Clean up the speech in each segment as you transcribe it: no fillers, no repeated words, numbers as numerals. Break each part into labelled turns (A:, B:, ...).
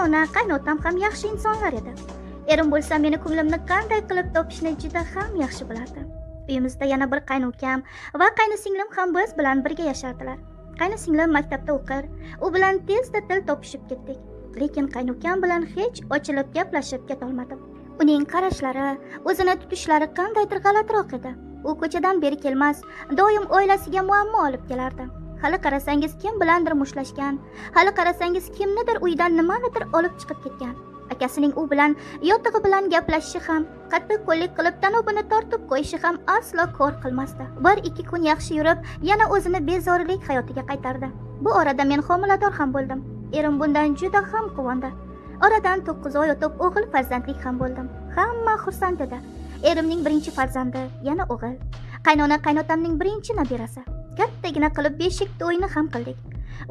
A: Qaynona, qaynotam ham yaxshi insonlar edi. Erim bo'lsa meni ko'nglimni qanday qilib topishni juda ham yaxshi bilardi. Uyimizda yana bir qaynukam va qaynisinglim ham biz bilan birga yashardilar. Qaynisinglim maktabda o'qir, u bilan tezda til topishib ketdik. Lekin qaynukam bilan hech ochilib gaplashib ketolmadim. Uning qarashlari, o'zini tutishlari qandaydir g'alatiroq edi. U ko'chadan beri kelmas, doim oilasiga muammo olib kelardi. Hali qarasangiz kim bilandir mushlashgan, hali qarasangiz kimnidir uyidan nimanidir olib chiqib ketgan. Akasining u bilan yotig'i bilan gaplashishi ham, qattiq qo'llik qilib tanobini tortib qo'yishi ham aslo kor qilmasdi. 1-2 kun yaxshi yurib, yana o'zini bezorilik hayotiga qaytardi. Bu orada men homilador ham bo'ldim. Erim bundan juda ham quvondi. Oradan 9 oy o'tib o'g'il farzandlik ham bo'ldim. Hamma xursand edi. Erimning birinchi farzandi yana o'g'il. Qaynona qaynotamning birinchi nabirasi. Kattagina qilib beshik to'yini ham qildik.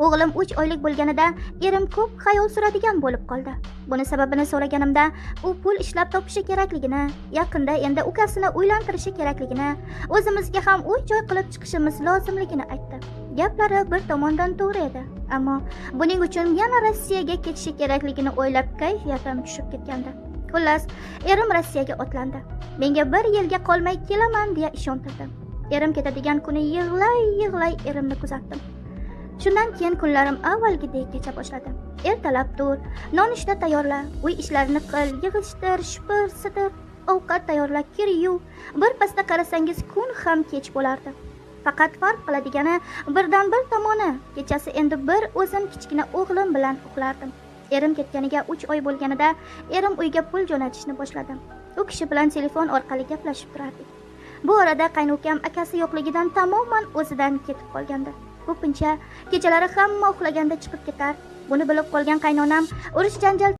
A: O'g'lim 3 oylik bo'lganida erim ko'p xayol suradigan bo'lib qoldi. Buni sababini so'raganimda u pul ishlab topishi kerakligini, yaqinda endi ukasini uylantirishi kerakligini, o'zimizga ham uy joy qilib chiqishimiz lozimligini aytdi. Gaplari bir tomondan to'g'ri edi, ammo buning uchun yana Rossiyaga ketishi kerakligini o'ylab kayfiyatim tushib ketgandi. Xullas, erim Rossiyaga otlandi. Menga 1 yilga qolmay kelaman deya ishontirdi. Erim ketadigan kuni yig'lay-yig'lay erimni kuzatdim. Shundan keyin kunlarim avvalgidek kecha boshladi. Ertalab tur, nonushta tayyorla, uy ishlarini qil, yig'ishtir, shupur, sidir, ovqat tayyorla, kir yuv. Bir pasda qarasangiz kun ham kech bo'lardi. Faqat farq qiladigani birdan bir tomoni, kechasi endi bir o'zim kichkina o'g'lim bilan uxlardim. Erim ketganiga 3 oy bo'lganida erim uyga pul jo'natishni boshladi. U kishi bilan telefon orqali gaplashib turardik. Bu orada qaynukam akasi yo'qligidan tamoman o'zidan ketib qolgandi. Ko'pincha kechalari hamma uxlaganda chiqib ketar. Buni bilib qolgan qaynonam urush janjal